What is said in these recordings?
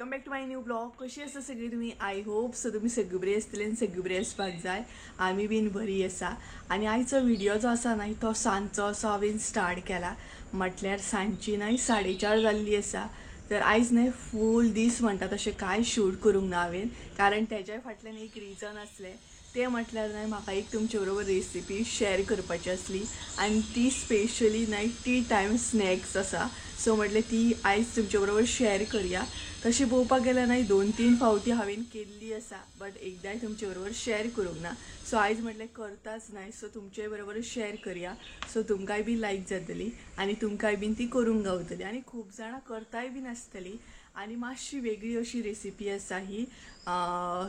Welcome back to my new blog. कशी आसा सगळी तुमी? I hope so तुमी सगळी बरी आसतली आनी सगळी बरी आसपाक जाय. आमी बीन बरी आसा. आनी आयचो व्हिडियो जो आसा न्हय तो सांजचो असो हांवें स्टार्ट केला. म्हटल्यार सांजची न्हय 4:30 जाल्ली आसा. तर आयज न्हय फूल दीस म्हणटा तशें कांय शूट करूंक ना हांवें, कारण तेज्या फाटल्यान एक रिजन आसलें. तें म्हटल्यार न्हय म्हाका एक तुमचे बरोबर रेसिपी शेअर करपाची आसली आनी ती स्पेशली न्हय टी टायम स्नॅक्स आसा. सो म्हटलें ती आयज तुमचे बरोबर शेअर करया. तशी पळोवपाक गेल्यार न्हय 2-3 फावटी हांवें केल्ली आसा, बट एकदांय तुमचे बरोबर शेअर करूंक ना. सो आयज म्हटलें करताच न्हय, सो तुमचे बरोबर शेअर करया. सो तुमकांय बी लायक जातली आनी तुमकांय बीन ती करूंक गावतली आनी खूब जाणां करताय बीन आसतली. आनी मातशी वेगळी अशी रेसिपी आसा ही.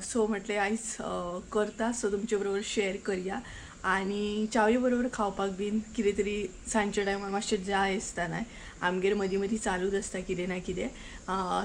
सो म्हटलें आयज करता, सो तुमचे बरोबर शेअर करया. आनी च्यावे बरोबर खावपाक बीन कितें तरी सांजच्या टायमार मातशें जाय आसता न्हय, आमगेर मदीं मदीं चालूच आसता कितें ना कितें.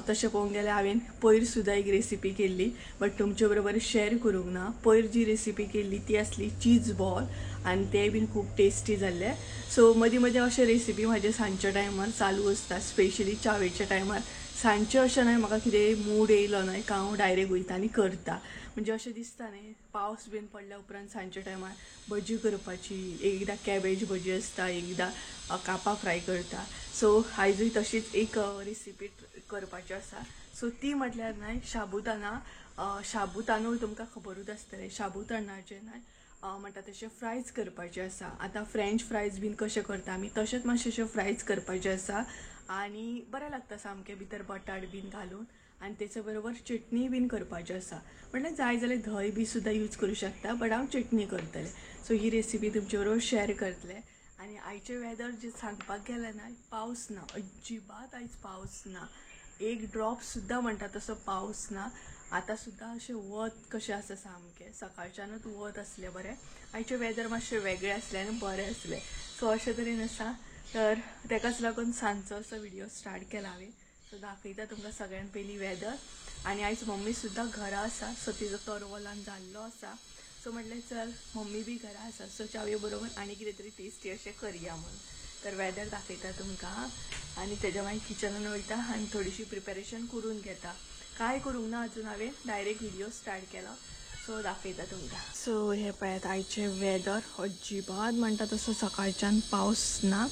तशें पळोवंक गेल्यार हांवें पयर सुद्दां एक रेसिपी केल्ली, बट तुमचे बरोबर शेअर करूंक ना. पयर जी रेसिपी केल्ली ती आसली चीज बॉल आनी तें बीन खूब टेस्टी जाल्लें. सो मदीं मदीं अशे रेसिपी म्हाजे सांजच्या टायमार चालू आसता, स्पेशली च्यावेच्या टायमार. सांजचें अशें न्हय म्हाका कितें मूड येयलो न्हय काय हांव डायरेक्ट वयता आनी करता. म्हणजे अशें दिसता न्हय पावस बीन पडल्या उपरांत सांजच्या टायमार भजी करपाची. एकदां कॅबेज भजी आसता, एकदां कापां फ्राय करता. सो आयजूय तशीच एक रेसिपी करपाची आसा. सो ती म्हटल्यार न्हय शाबुदाना. शाबू तांदूळ तुमकां खबरूच आसतलें. शाबू तांदळाचे न्हय म्हणटा तशें फ्रायज करपाचें आसा. आतां फ्रेंच फ्रायज बीन कशें करता आमी तशेंच मातशें फ्रायज करपाचें आसा आनी बरें लागता सामकें, भितर बटाट बीन घालून. आनी तेचे बरोबर चटणी बीन करपाची आसा. म्हटल्यार जाय जाल्यार धंय बी सुद्दां यूज करूं शकता, बट हांव चटणी करतलें. सो ही रेसिपी तुमचे बरोबर शेअर करतलें. आनी आयचें वेदर जें सांगपाक गेलें ना, पावस ना, अजिबात आयज पावस ना, एक ड्रॉप सुद्दां म्हणटा तसो पावस ना. आतां सुद्दां अशें वत कशें आसा सामकें, सकाळच्यानूच वत आसलें बरें. आयचें वेदर मातशें वेगळें आसलें आनी बरें आसलें. सो अशें तरेन आसा. तर तेकाच लागून सांजचो असो व्हिडियो स्टार्ट केला हांवें. सो दाखयता तुमकां सगळ्यान पयलीं वेदर. आनी आयज मम्मी सुद्दां घरा आसा, सो तिजो तरवो ल्हान जाल्लो आसा. सो म्हटलें चल मम्मी बी घरा आसा, सो च्यावे बरोबर आनी कितें तरी टेस्टी अशें करया म्हणून. तर वेदर दाखयता तुमकां आनी तेज्या मागीर किचनान वयता आनी थोडीशी प्रिपेरेशन करून घेता. कांय करूंक ना अजून हांवें, डायरेक्ट व्हिडियो स्टार्ट केलो. सो दाखयता तुमकां. सो हें पळयात आयचें वेदर, अजिबात म्हणटा तसो सकाळच्यान पावस ना.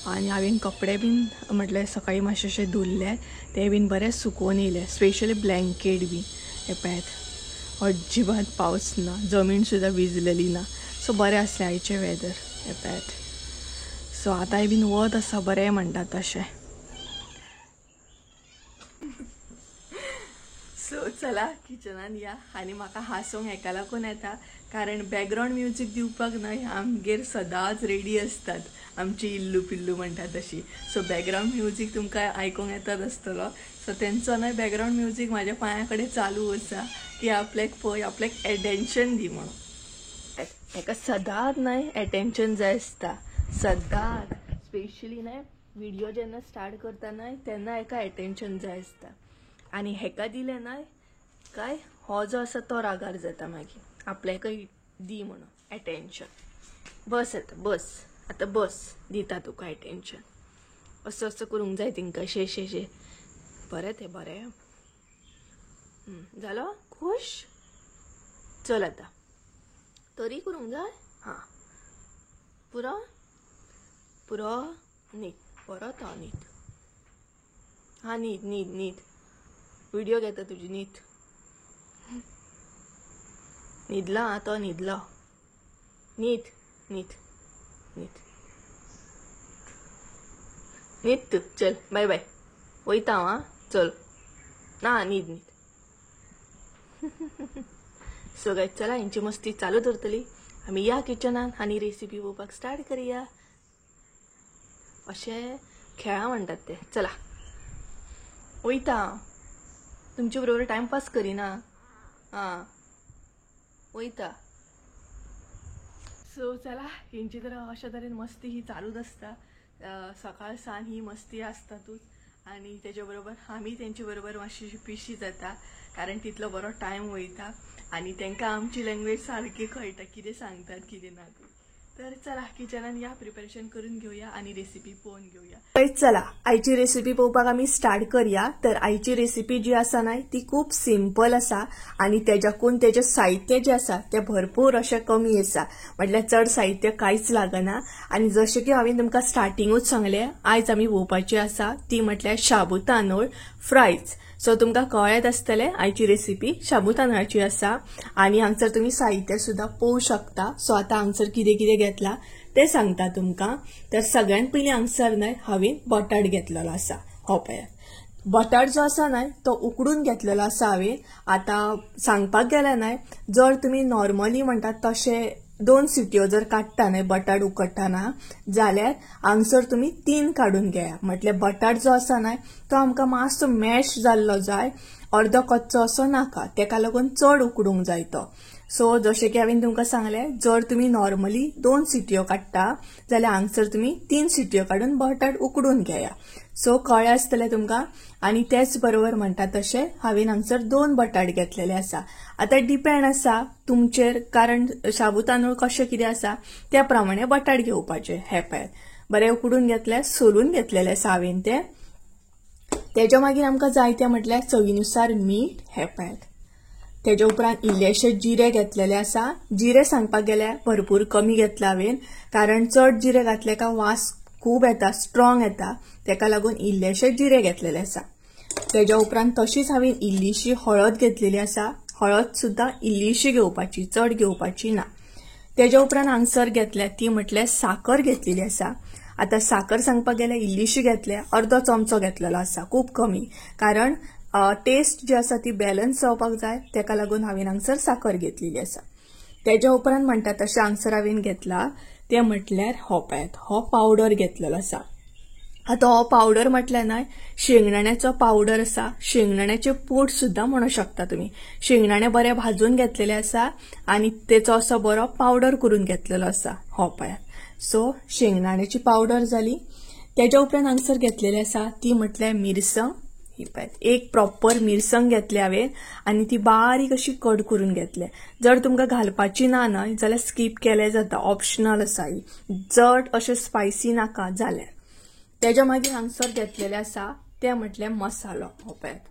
आनी हांवें कपडे बीन म्हटल्यार सकाळी मातशे अशे धुल्ले, ते बीन बरे सुकोवन येयले, स्पेशली ब्लँकेट बीन. हें पळयात अजिबात पावस ना, जमीन सुद्दां भिजलेली ना. सो बरें आसलें आयचें वेदर. हें पळयात. सो आतांय बीन वत आसा बरें म्हणटा तशें. सो चला किचनान या. आनी म्हाका हांसूंक हेका लागून येता, कारण बॅकग्रावंड म्युजीक दिवपाक न्हय आमगेर सदांच रेडी आसतात आमची इल्लू पिल्लू म्हणटा तशी. सो बॅकग्रावंड म्युजीक तुमकां आयकूंक येतात आसतलो. सो तेंचो न्हय बॅकग्रावंड म्युजीक म्हाज्या पांया कडेन चालू आसा की आपल्याक पळय, आपल्याक एटेन्शन दी म्हणून. हेका सदांच न्हय एटेन्शन जाय आसता, सदांच. स्पेशली न्हय व्हिडियो जेन्ना स्टार्ट करता न्हय तेन्ना हेका एटेन्शन जाय आसता. आनी हेका दिलें न्हय काय हो जो आसा तो रागार जाता मागीर, आपल्याकय दी म्हणून एटेन्शन. बस आतां बस, आतां बस, दिता तुका एटेन्शन. असो असो करूंक जाय तिंकां, शे शे शे. बरें तें बरें जालो खूश. चल आतां तरी करूंक जाय. हां पुरो पुरो न्हीद, परत हांव न्हीद. हां न्हीद न्हीद न्हीद, व्हिडियो घेता तुजी, न्हीद. न्हिदला आं तो, न्हिदलो. न्हीद न्हीद न्हीद न्हीद तूं. चल बाय बाय, वयता हांव. आं चल ना, न्हीद न्हीद. सो गायज चला हेंची मस्ती चालू दवरतली आमी या किचनान आनी रेसिपी पळोवपाक स्टार्ट करया. अशें खेळा म्हणटात ते. चला वयता हांव, तुमचे बरोबर टायमपास करिना. आं वयता. सो चला हेंची तर अशा तरेन मस्ती ही चालूच आसता. सकाळ सान ही मस्ती आसतातूच. आनी तेजे बरोबर आमी तेंचे बरोबर मातशी पिशी जाता, कारण तितलो बरो टायम वयता आनी तांकां आमची लँग्वेज सारकी कळटा, कितें सांगतात कितें ना. तर चला किचनान या, प्रिपरेशन करून घेऊया आणि रेसिपी पळोवन घेऊया. चला आयची रेसिपी पळोवपाक आमी स्टार्ट करया. तर आयची रेसिपी जी आसा न्हय ती खूब सिंपल आसा आणि तेज्याकून तेजें साहित्य जें आसा तें भरपूर अशें कमी आसा, म्हटल्यार चड साहित्य कांयच लागना. आनी जशें की हांवें तुमकां स्टार्टिंगूच सांगलें, आयज आमी पळोवपाची आसा ती म्हटल्यार शाबू तांदूळ फ्रायज. सो तुमकां कळ्ळेंच आसतलें आयची रेसिपी शाबू तांदळाची आसा आनी हांगसर तुमी साहित्य सुद्दां पळोवंक शकता. सो आतां हांगसर कितें कितें घेतलां तें सांगता तुमकां. तर सगळ्यात पयलीं हांगसर न्हय हांवें बटाट घेतलेलो आसा. हो पळयात बटाट जो आसा न्हय तो उकडून घेतलेलो आसा हांवें. आतां सांगपाक गेल्यार न्हय जर तुमी नॉर्मली म्हणटात तशें 2 सिटयो जर काडटा न्हय बटाट उकडटाना जाल्यार हांगसर तुमी 3 काडून घेया. म्हटल्यार बटाट जो आसा न्हय तो आमकां मातसो मॅश जाल्लो जाय, अर्दो कच्चो असो नाका, तेका लागून चड उकडूंक जाय तो. सो जशें की हांवें तुमकां सांगलें, जर तुमी नॉर्मली 2 सिटयो काडटा जाल्यार हांगसर तुमी 3 सिटयो काडून बटाट उकडून घेया. सो कळ्ळें आसतलें तुमकां. आनी तेच बरोबर म्हणटा तशें हांवें हांगसर 2 बटाट घेतलेले आसा. आतां डिपेंड आसा तुमचेर, कारण शाबू तांदूळ कशें कितें आसा त्या प्रमाणे बटाट घेवपाचे. हे पळयात बरें उकडून घेतले, सोलून घेतलेले आसा हांवें ते. तेज्या मागीर आमकां जाय तें म्हटल्यार चवीनुसार मीठ. हे पळयात तेज्या उपरांत इल्लेशे जिरे घेतलेले आसा. जिरे सांगपाक गेल्यार भरपूर कमी घेतला हांवें, कारण चड जिरे घातले काय वास खूब येता, स्ट्रॉंग येता, तेका लागून इल्लेशे जिरे घेतलेले आसा. तेज्या उपरांत तशीच हांवें इल्लीशी हळद घेतलेली आसा. हळद सुद्दां इल्लीशी घेवपाची, चड घेवपाची ना. तेज्या उपरांत हांगसर घेतल्या ती म्हटल्यार साकर घेतलेली आसा. आतां साकर सांगपाक गेल्यार इल्लीशी घेतल्या, अर्दो चमचो घेतलेलो आसा, खूब कमी, कारण टेस्ट जी आसा ती बॅलन्स जावपाक जाय, तेका लागून हांवें हांगसर साकर घेतलेली आसा. तेज्या उपरांत म्हणटा तशें हांगसर हांवें घेतला तें म्हटल्यार हो पळयात हो पावडर घेतलेलो आसा. आतां हो पावडर म्हटल्यार न्हय शेंगदाण्याचो पावडर आसा. शेंगदाण्याचे पोट सुद्दां म्हणू शकता तुमी. शेंगदाणे बरे भाजून घेतलेले आसा आनी तेचो असो बरो पावडर करून घेतलेलो आसा. हो पळयात. सो शेंगदाण्याची पावडर जाली. तेज्या उपरांत हांगसर घेतलेली आसा ती म्हटल्यार मिरसांग. ही पळयात एक प्रॉपर मिरसांग घेतली हांवें आनी ती बारीक अशी कट करून घेतले. जर तुमकां घालपाची ना न्हय जाल्यार स्कीप केलें जाता, ऑप्शनल आसा ही, चड अशें स्पायसी नाका जाल्यार. तेज्या मागीर हांगसर घेतलेले आसा तें म्हटल्यार मसालो. हो पळयात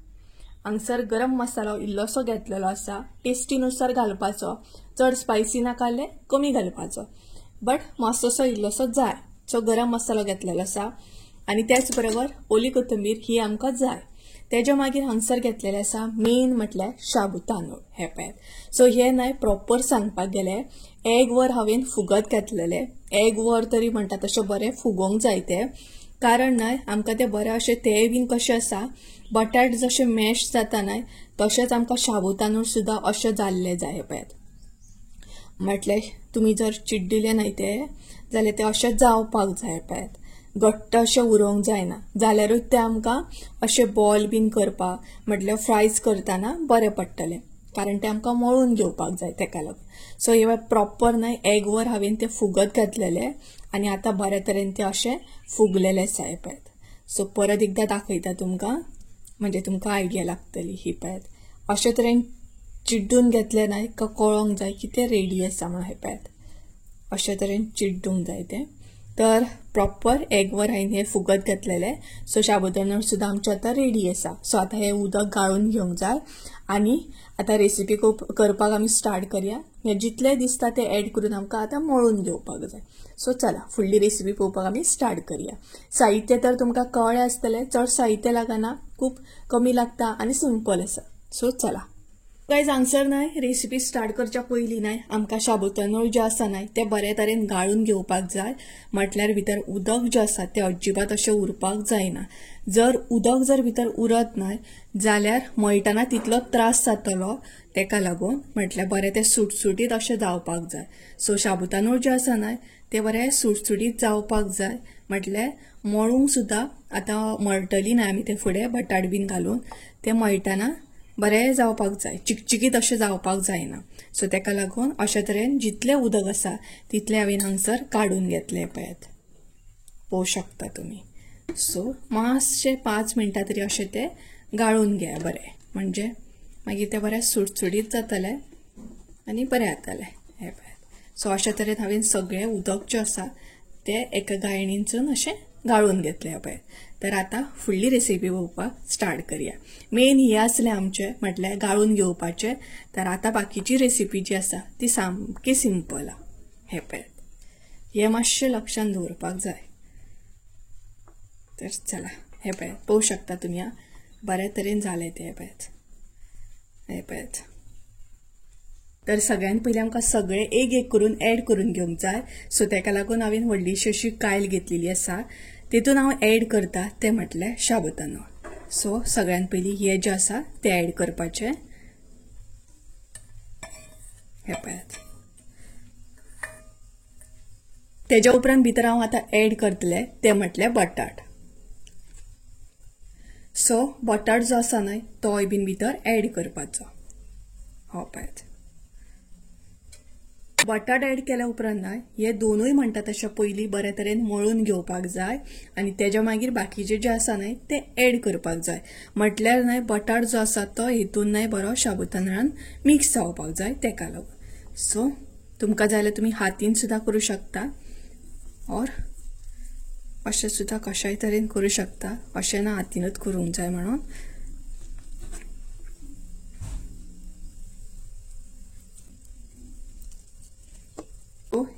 हांगसर गरम मसालो इल्लोसो घेतलेलो आसा. टेस्टीनुसार घालपाचो, चड स्पायसी नाका जाल्यार कमी घालपाचो, बट मातसोसो इल्लोसो जाय. सो गरम मसालो घेतलेलो आसा आनी त्याच बरोबर ओली कोथंबीर ही आमकां जाय. तेज्या मागीर हांगसर घेतलेले आसा मेन म्हटल्यार शाबू तांदूळ. हे पळयात. सो हे न्हय प्रॉपर सांगपाक गेले एक वर हांवें फुगत घेतलेले, एक वर तरी म्हणटा तशें बरें फुगोवंक जाय तें, कारण न्हय आमकां तें बरें अशें तें बीन कशें आसा बटाट जशें मॅश जाता न्हय तशेंच आमकां शाबू तांदूळ सुद्दां अशें जाल्लें जाय. पळयात म्हटल्यार तुमी जर चिड्डिले न्हय ते जाल्यार तें अशें जावपाक जाय. पळयात घट्ट अशें उरोवंक जायना, जाल्यारूच तें आमकां अशें बॉल बीन करपाक म्हटल्यार फ्रायज करतना बरें पडटलें, कारण तें आमकां मळून घेवपाक जाय तेका लागून. सो हे प्रॉपर न्हय एक वर हांवें तें फुगत घातलेलें आनी आतां बऱ्या तरेन तें अशें फुगलेलें आसा. हे पळयात. सो परत एकदां दाखयता तुमकां, म्हणजे तुमकां आयडिया लागतली. ही पळयात अशे तरेन चिड्डून घेतलें न्हय का कळोंक जाय की तें रेडी आसा म्हणून. हे पळयात अशे तरेन चिड्डूंक जाय तें. तर प्रॉपर एक वर हांवें हें फुगत घातलेलें. सो शाबू तांदूळ सुद्दां आमचें आतां रेडी आसा. सो आतां हें उदक गाळून घेवंक जाय आनी आतां रेसिपी करपाक आमी स्टार्ट करया. हें जितलें दिसता तें एड करून आमकां आतां मळून घेवपाक जाय. सो चला फुडली रेसिपी पळोवपाक आमी स्टार्ट करया. साहित्य तर तुमकां कळ्ळें आसतलें, चड साहित्य लागना, खूब कमी लागता आनी सिंपल आसा. सो चला गायज हांगसर न्हय रेसिपी स्टार्ट करच्या पयलीं न्हय आमकां शाबू तांदूळ जे आसा न्हय ते बरे तरेन गाळून घेवपाक जाय. म्हटल्यार भितर उदक जें आसा तें अजिबात अशें उरपाक जायना. जर उदक जर भितर उरत न्हय जाल्यार मळटना तितलो त्रास जातलो, तेका लागून म्हटल्यार बरें तें सुटसुटीत अशें जावपाक जाय. सो शाबू तांदूळ जे आसा न्हय ते बरें सुटसुटीत जावपाक जाय. म्हटल्यार मळूंक सुद्दां आतां मळटली न्हय आमी ते फुडें बटाट बीन घालून ते मळटना बरें जावपाक जाय, चिकचिकीत अशें जावपाक जायना. सो तेका लागून अशे तरेन जितलें उदक आसा तितलें हांवें हांगसर काडून घेतलें. पळयात पळोवंक शकता तुमी. सो मातशें 5 मिनटां तरी अशें तें गाळून घेया बरें, म्हणजे मागीर तें बरें सुटसुटीत जातलें आनी बरें जातलें. हें पळयात. सो अशा तरेन हांवें सगळें उदक जें आसा तें एका गायणीनसून अशें गाळून घेतलें पळय. तर आतां फुडली रेसिपी पळोवपाक स्टार्ट करया. मेन हें आसलें आमचें म्हटल्यार गाळून घेवपाचें. तर आतां बाकीची रेसिपी जी आसा ती सामकी सिंपल आसा. हें पळयात, हें मातशें लक्षान दवरपाक जाय. तर चला, हें पळयात, पळोवंक शकता तुमी आं, बऱ्या तरेन जालें तें. हें पळयात, हें पळयात. तर सगळ्यान पयलीं आमकां सगळें एक एक करून एड करून घेवंक जाय. सो तेका लागून हांवें व्हडलीशी अशी कायल घेतलेली आसा, तितून हांव एड करता तें म्हटल्यार शाबू तांदूळ. सो सगळ्यान पयलीं हें जें आसा तें एड करपाचें. हें पळयात. तेज्या उपरांत भितर हांव आतां एड करतलें तें म्हटल्यार बटाट. सो बटाट जो आसा न्हय तोय बीन भितर एड करपाचो. हो पळयात, बटाट एड केल्या उपरांत न्हय हे दोनूय म्हणटा तशें पयलीं बरे तरेन मळून घेवपाक जाय आनी तेज्या मागीर बाकीचे जे आसा न्हय ते एड करपाक जाय. म्हटल्यार न्हय बटाट जो आसा तो हितून न्हय बरो शाबू तांदळान मिक्स जावपाक जाय तेका लागून. सो तुमकां जाय जाल्यार तुमी हातीन सुद्दां करूं शकता ऑर अशें सुद्दां कशाय तरेन करूं शकता, अशें ना हातीनूच करूंक जाय म्हणून.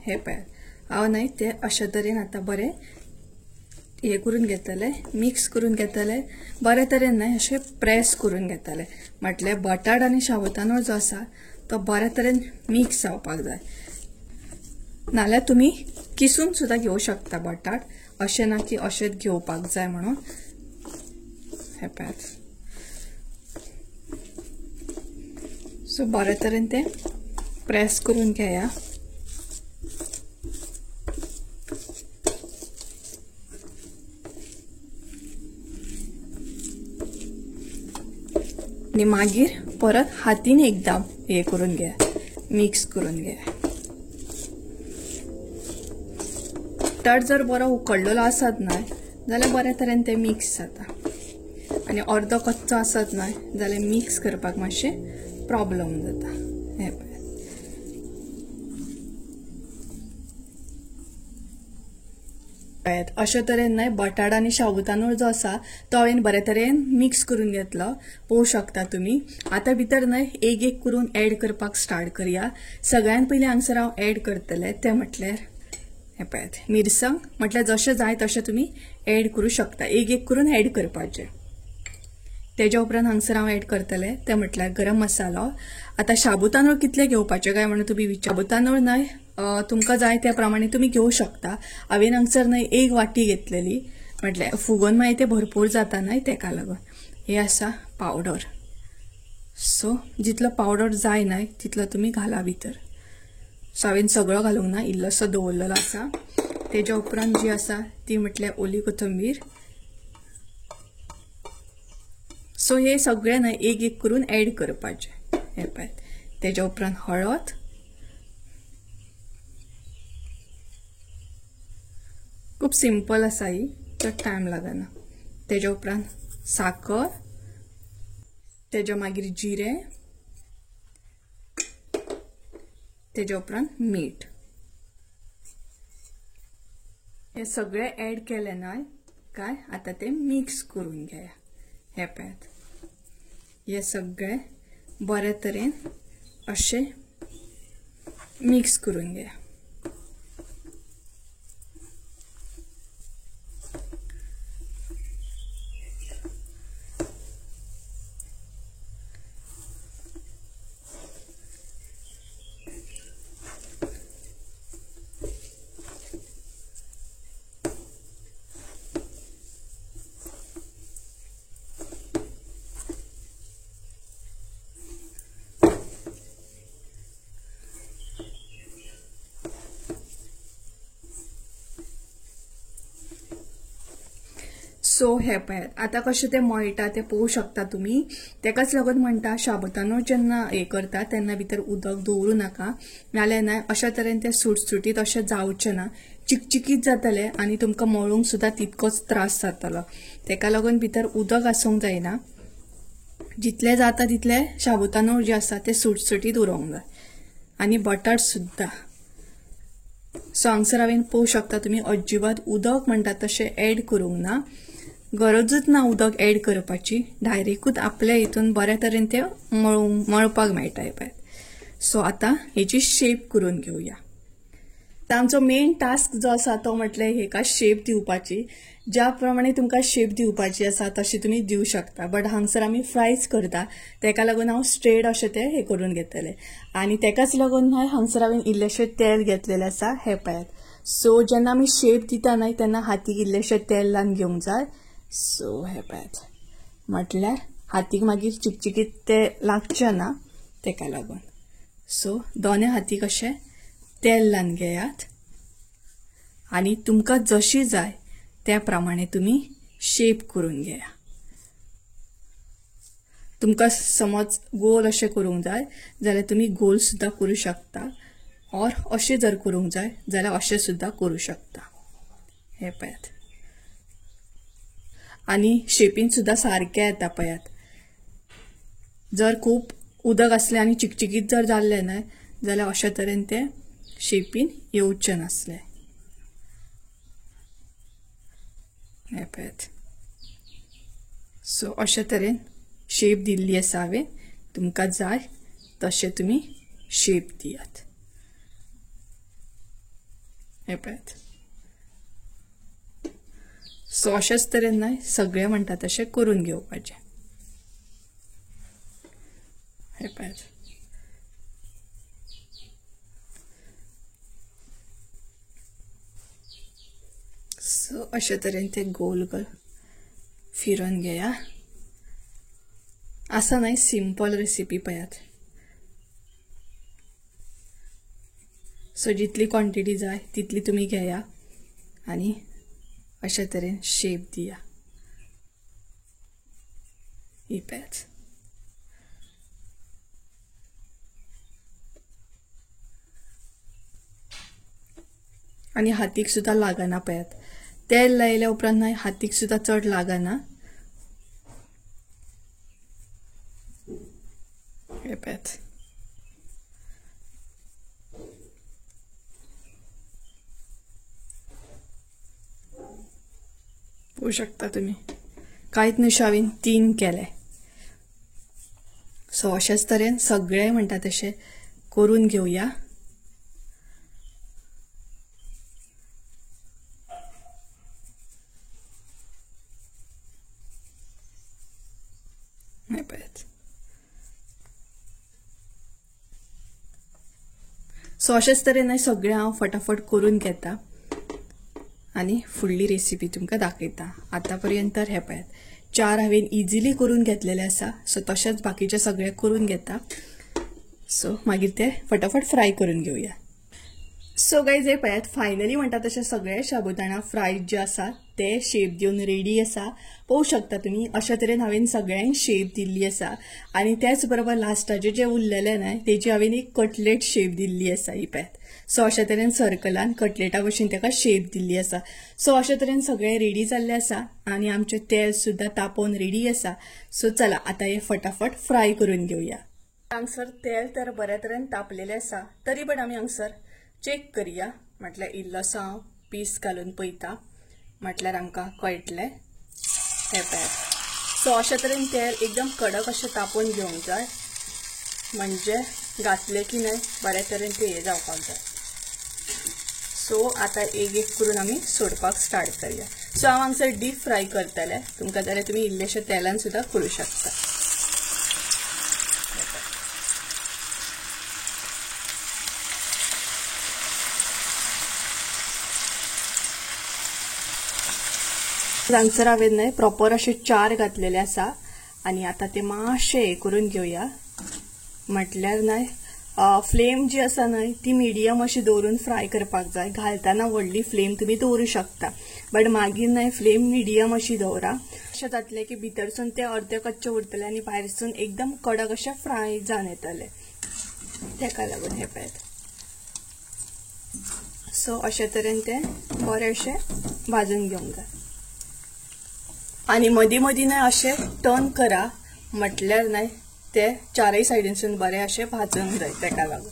हे पळयात, हांव न्हय ते अशा तरेन आतां बरें हें करून घेतलें, मिक्स करून घेतलें बरे तरेन न्हय अशें प्रेस करून घेतलें. म्हटल्यार बटाट आनी शाबू तांदूळ जो आसा तो बरे तरेन मिक्स जावपाक जाय. नाल्यार तुमी किसून सुद्दां घेवं शकता बटाट, अशें ना की अशेंच घेवपाक जाय म्हणून. हे पळयात, सो बरे तरेन तें प्रेस करून घेया. आनी मागीर परत हातीन एकदां हें करून घे, मिक्स करून घे. बटाट जर बरो उकडलेलो आसत न्हय जाल्यार बऱ्या तरेन तें मिक्स जाता, आनी अर्दो कच्चो आसत न्हय जाल्यार मिक्स करपाक मातशें प्रॉब्लम जाता. हें पळयात, अशे तरेन न्हय बटाट आनी शाबू तांदूळ जो आसा तो हांवें बरे तरेन मिक्स करून घेतलो, पळोवंक शकता तुमी. आतां भितर न्हय एक एक करून एड करपाक स्टार्ट करया. सगळ्यान पयलीं हांगसर हांव एड करतलें तें म्हटल्यार हें पळयात मिरसांग. म्हटल्यार जशें जाय तशें तुमी एड करूं शकता, एक एक करून एड करपाचें. तेज्या उपरांत हांगसर हांव एड करतलें तें म्हटल्यार गरम मसालो. आतां शाबू तांदूळ कितले घेवपाचे काय म्हणून तुमी विचार, शाबू तांदूळ न्हय तुमकां जाय त्या प्रमाणे तुमी घेवं शकता. हांवें हांगसर न्हय एक वाटी घेतलेली, म्हटल्यार फुगोवन मागीर तें भरपूर जाता न्हय तेका लागून. हें आसा पावडर. सो जितलो पावडर जाय न्हय तितलो तुमी घाला भितर. सो हांवें सगळो घालूंक ना, इल्लोसो दवरलेलो आसा. तेज्या उपरांत जी आसा ती म्हटल्यार ओली कोथंबीर. सो हे सगळे न्हय एक एक करून एड करपाचें. हें पळयात, तेज्या उपरांत हळद, खूब सिंपल आसा ही, चड टायम लागना. तेज्या उपरांत साकर, तेज्या मागीर जिरें, तेज्या उपरांत मीठ. हे सगळे एड केले न्हय काय आतां ते मिक्स करून घेया. हे पळयात, हे सगळे बरे तरेन अशें मिक्स करून घेया. सो हे पळयात आतां कशें तें मळटा तें पळोवंक शकता तुमी. तेकाच लागून म्हणटा शाबू तांदूळ जेन्ना हें करता तेन्ना भितर उदक दवरूं नाका, नाल्यार न्हय अशा तरेन तें सुटसुटीत अशें जावचें ना, चिकचिकीत जातलें आनी तुमकां मळूंक सुद्दां तितकोच त्रास जातलो. तेका लागून भितर उदक आसूंक जायना, जितलें जाता तितलें शाबू तांदूळ जे आसा ते सुटसुटीत उरोंक जाय आनी बटाट सुद्दां. सो हांगसर हांवें पळोवंक शकता तुमी अजिबात उदक म्हणटा तशें एड करूंक ना, गरजूच ना उदक एड करपाची, डायरेक्टूच आपल्या हितून बऱ्या तरेन ते मळपाक मेळटा हे पळयात। सो आतां हेची शेप करून घेवया। आमचो मेन टास्क जो आसा तो म्हटल्यार हेका शेप दिवपाची। ज्या प्रमाणे तुमकां शेप दिवपाची आसा तशी तुमी दिवं शकता, बट हांगसर आमी फ्रायज करता तेका लागून हांव स्ट्रेट अशें तें हें करून घेतलें आनी तेकाच लागून न्हय हांगसर हांवें इल्लेशें तेल घेतलेलें आसा हें पळयात। सो जेन्ना आमी शेप दिता न्हय तेन्ना हातीक इल्लेशें तेल लावन घेवंक जाय। सो हें पळयात, म्हटल्यार हातीक मागीर चिकचिकीत तें लागचें ना तेका लागून। सो दोनूय हातीक अशें तेल लावन घेयात आनी तुमकां जशी जाय त्या प्रमाणे तुमी शेप करून घेया। तुमकां समज गोल अशें करूंक जाय जाल्यार तुमी गोल सुद्दां करूं शकता, ऑर अशें जर करूंक जाय जाल्यार अशें सुद्दां करूं शकता हे पळयात। आनी शेपीन सुद्दां सारकें येता पळयात। जर खूब उदक आसलें आनी चिकचिकीत जर जाल्लें न्हय जाल्यार अशे तरेन तें शेपीन येवचें नासलें हे पळयात। सो अशे तरेन शेप दिल्ली आसा हांवें, तुमकां जाय तशें तुमी शेप दियात हे पळयात। सो अशेच तरेन न्हय सगळें म्हणटा तशें करून घेवपाचें हे पळयात। सो अशे तरेन ते गोल गोल फिरोवन घेया। आसा न्हय सिंपल रेसिपी पळयात। सो जितली क्वॉन्टिटी जाय तितली तुमी घेया आनी अशे तरेन शेप दिया ही पळयात। आनी हातीक सुद्दां लागना पळयात, तेल लायल्या उपरांत न्हय हातीक सुद्दां चड लागना हे पळयात। पळोवंक शकता तुमी कांयच न्हय हांवें 3 केले। सो अशेच तरेन सगळें म्हणटा तशें करून घेवया। सो अशेच तरेन न्हय सगळें हांव फटाफट करून घेता आनी फुडली रेसिपी तुमकां दाखयता। आतां पर्यंत तर हें पळयात 4 हांवें इजिली करून घेतलेले आसा। सो तशेंच बाकीचे सगळे करून घेता। सो मागीर ते फटाफट फ्राय करून घेवया। सो गायज हे पळयात फायनली म्हणटा तशें सगळे साबुदाणा फ्राय जे आसा ते शेप दिवन रेडी आसा। पळोवंक शकता तुमी अशा तरेन हांवें सगळ्यांक शेप दिल्ली आसा आनी त्याच बरोबर लास्टाचे जे उरलेले न्हय तेजी हांवें एक कटलेट शेप दिल्ली आसा ही पळयात। सो अशा तरेन सर्कलान कटलेटा भशेन ताका शेप दिल्ली आसा। सो अशा तरेन सगळें रेडी जाल्लें आसा आनी आमचें तेल सुद्दां तापोवन रेडी आसा। सो चला आतां हें फटाफट फ्राय करून घेवया। हांगसर तेल तर बऱ्या तरेन तापलेलें आसा तरी पण आमी हांगसर चेक करया, म्हटल्यार इल्लोसो हांव पीस घालून पळयता म्हटल्यार आमकां कळटलें हें पळयात। सो अशा तरेन तेल एकदम कडक अशें तापोवन घेवंक जाय, म्हणजे घातलें की न्हय बऱ्या तरेन तें हें जावपाक जाय। सो आतां एक एक करून आमी सोडपाक स्टार्ट करया। सो हांव हांगसर डीप फ्राय करतलें, तुमकां जाल्यार तुमी इल्लेशे तेलान सुद्दां करूं शकता। हांगसर हांवें न्हय प्रॉपर अशे 4 घातलेले आसा आनी आतां ते मातशें हें करून घेवया। म्हटल्यार न्हय फ्लेम जी आसा न्हय ती मिडियम अशी दवरून फ्राय करपाक जाय। घालतना व्हडली फ्लेम तुमी दवरूं शकता बट मागीर न्हय फ्लेम मिडियम अशी दवरा। अशें जातलें की भितरसून ते अर्दे कच्चे उरतले आनी भायरसून एकदम कडक अशें फ्राय जावन येतले, तेका लागून हें पळयात। सो अशे तरेन ते बरें अशें भाजून घेवंक जाय आनी मदीं मदीं न्हय अशें टर्न करा, म्हटल्यार न्हय ते चारय सायडीनसून बरें अशें भाजूंक जाय तेका लागून।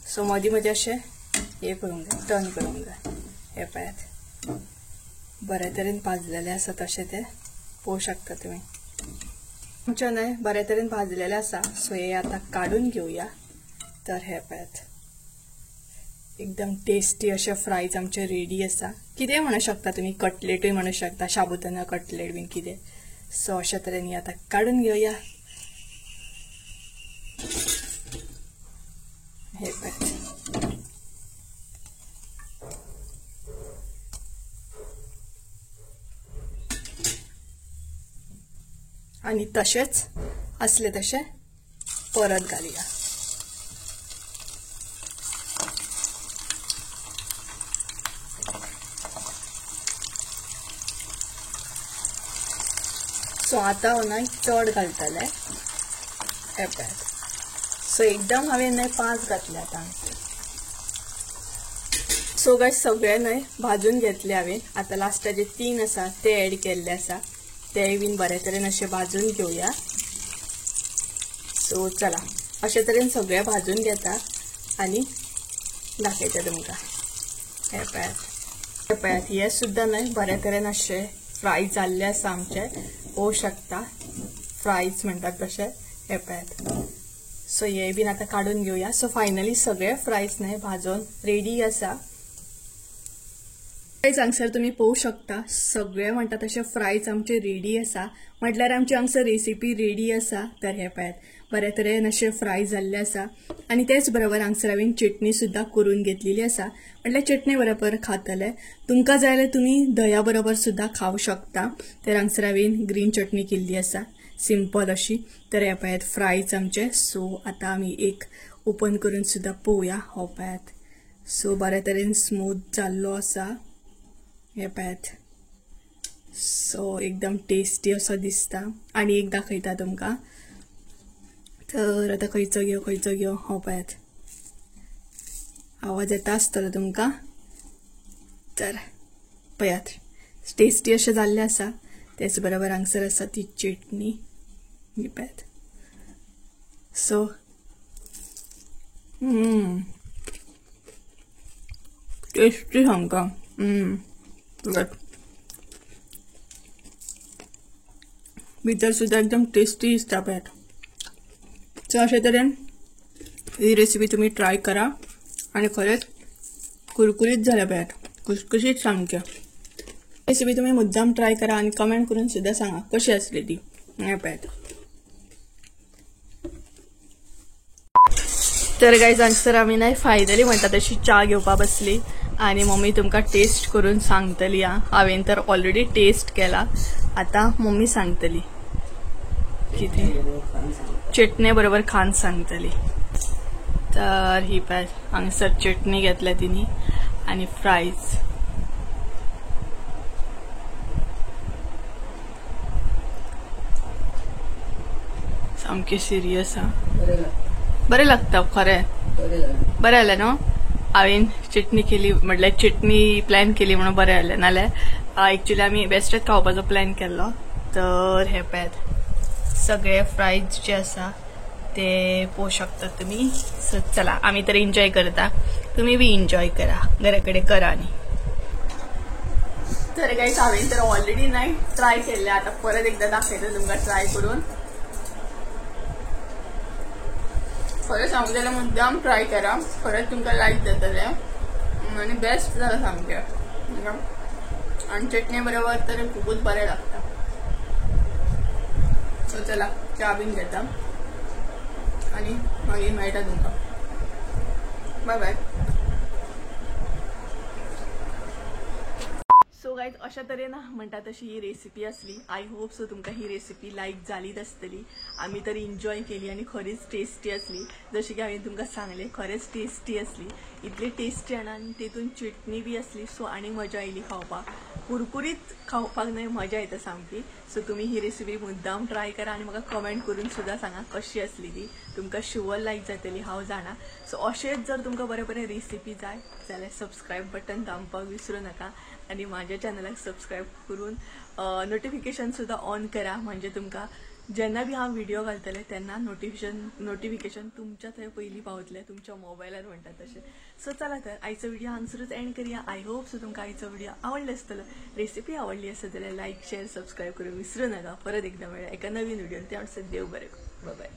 सो मदीं मदीं अशें हे करूंक जाय, टर्न करूंक जाय. हे पळयात बरे तरेन भाजलेले आसा तशें ते पळोवंक शकता तुमी. आमचें न्हय बरे तरेन भाजलेलें आसा. सो हे आतां काडून घेवया. तर हे पळयात एकदम टेस्टी अशे फ्रायज आमचे रेडी आसा. कितेंय म्हणू शकता तुमी, कटलेटूय म्हणू शकता, शाबुदाना कटलेट बीन कितें. सो अशा तरेन आतां काडून घेवया. हे पळयात आनी तशेंच आसले तशें परत घालया. सो आतां हांव न्हय चड घालतलें. हे पळयात सो एकदम हांवें न्हय 5 घातले आतां. सो गायस सगळे न्हय भाजून घेतले हांवें. आतां लास्टाचे 3 आसा ते एड केल्ले आसा, तेय बीन बरे तरेन अशें भाजून घेवया. सो चला अशे तरेन सगळे भाजून घेता आनी दाखयता तुमकां. हे पळयात हे पळयात हे सुद्दां न्हय बरे तरेन अशे फ्राय जाल्ले आसा आमचे, पळोवंक शकता फ्रायज म्हणटात तशें. हे पळयात सो हे बीन आतां काडून घेवया. सो फायनली सगळे फ्रायज न्हय भाजून रेडी आसा. हांगसर तुमी पळोवंक शकता सगळे म्हणटा तशे फ्रायज आमचे रेडी आसा. म्हटल्यार आमची हांगसर रेसिपी रेडी आसा. तर हे पळयात बरे तरेन अशे फ्राय जाल्ले आसा. आनी तेच बरोबर हांगसर हांवें चटणी सुद्दां करून घेतलेली आसा. म्हटल्यार चटणी बरोबर खातले, तुमकां जाय जाल्यार तुमी दया बरोबर सुद्दां खावंक शकता. तर हांगसर हांवें ग्रीन चटणी केल्ली आसा सिंपल अशी. तर हे पळयात फ्रायज आमचे. सो आतां आमी एक ओपन करून सुद्दां पळोवया. हो पळयात सो बरे तरेन स्मूथ जाल्लो आसा. हे पळयात सो एकदम टेस्टी असो दिसता. आनी एक दाखयता तुमकां. तर आतां खंयचो घेवं खंयचो घेवं. हो पळयात आवाज येता आसतलो तुमकां. तर पळयात टेस्टी अशें जाल्लें आसा. तेच बरोबर हांगसर आसा ती चटणी. ही पळयात सो टेस्टी सामको. भितर सुद्दां एकदम टेस्टी दिसता पळयात. सो अशे तरेन ही रेसिपी तुमी ट्राय करा आनी खरेंच कुरकुरीत जाल्या पळयात, खुसखुशीत सामक्या. रेसिपी तुमी मुद्दाम ट्राय करा आनी कमेंट करून सुद्दां सांगा कशी आसली ती. हें पळयात. तर गायज हांगसर आमी न्हय फायनली म्हणटा तशी च्या घेवपा बसली आनी मम्मी तुमकां टेस्ट करून सांगतली. आं हांवें तर ऑलरेडी टेस्ट केला, आतां मम्मी सांगतली कितें चटणे बरोबर खान सांगतली. तर ही पळय हांगसर चटणी घेतल्या तिनी आनी फ्रायज. सामकें सिरियस आं, बरें लागता खरें, बरें जालें न्हू. हांवें चटणी केली म्हटल्यार चटणी प्लॅन केली म्हणून बरें जालें, नाल्यार एक्चुली आमी बेस्टच खावपाचो प्लॅन केल्लो. तर हे पळयात सगळे फ्रायज जे आसा ते पळोवंक शकता तुमी. सो चला आमी तर एन्जॉय करता, तुमी बी एन्जॉय करा, घरा कडेन करा. आनी तर गायज हांवें तर ऑलरेडी न्हय ट्राय केल्लें, आतां परत एकदां दाखयता तुमकां ट्राय करून. खरें सांगूं जाल्यार मुद्दाम ट्राय करा, खरेंच तुमकां लायक जातलें आनी बेस्ट जाला सामकें. आनी चटणी बरोबर तर खुबूच बरें लागता. सो चला च्या बीन घेता आनी मागीर मेळटा तुमकां. बाय बाय. सो गायज अशा तरेन म्हणटा तशी ही रेसिपी आसली. I hope so तुमकां ही रेसिपी लायक जालीच आसतली. आमी तर एन्जॉय केली आनी खरीच टेस्टी आसली. जशें की हांवें तुमकां सांगलें खरेंच टेस्टी आसली, इतली टेस्टी आनी तेतून चटणी बी आसली. सो आनी मजा आयली खावपाक, कुरकुरीत खावपाक न्हय मजा येता सामकी. सो तुमी ही रेसिपी मुद्दाम ट्राय करा आनी म्हाका कमेंट करून सुद्दां सांगा कशी आसली ती. तुमकां शुवर लायक जातली हांव जाणा. सो अशेंच जर तुमकां बरे बरे रेसिपी जाय जाल्यार सबस्क्रायब बटन दामपाक विसरूं नाका आनी म्हाज्या चॅनलाक सबस्क्रायब करून नोटिफिकेशन सुद्दां ऑन करा, म्हणजे तुमकां जेन्ना बी हांव व्हिडिओ घालतलें तेन्ना नोटिफिकेशन तुमच्या थंय पयलीं पावतलें, तुमच्या मोबायलार म्हणटा तशें. सो चला तर आयचो व्हिडिओ हांगसरूच एंड करया. I hope so तुमकां आयचो व्हिडिओ आवडलो आसतलो. रेसिपी आवडली आसत जाल्यार लायक, शेअर, सबस्क्रायब करूंक विसरूं नाका. परत एकदां मेळया एका नवीन व्हिडियोन. त्या म्हणसर देव बरें करूं. बाय.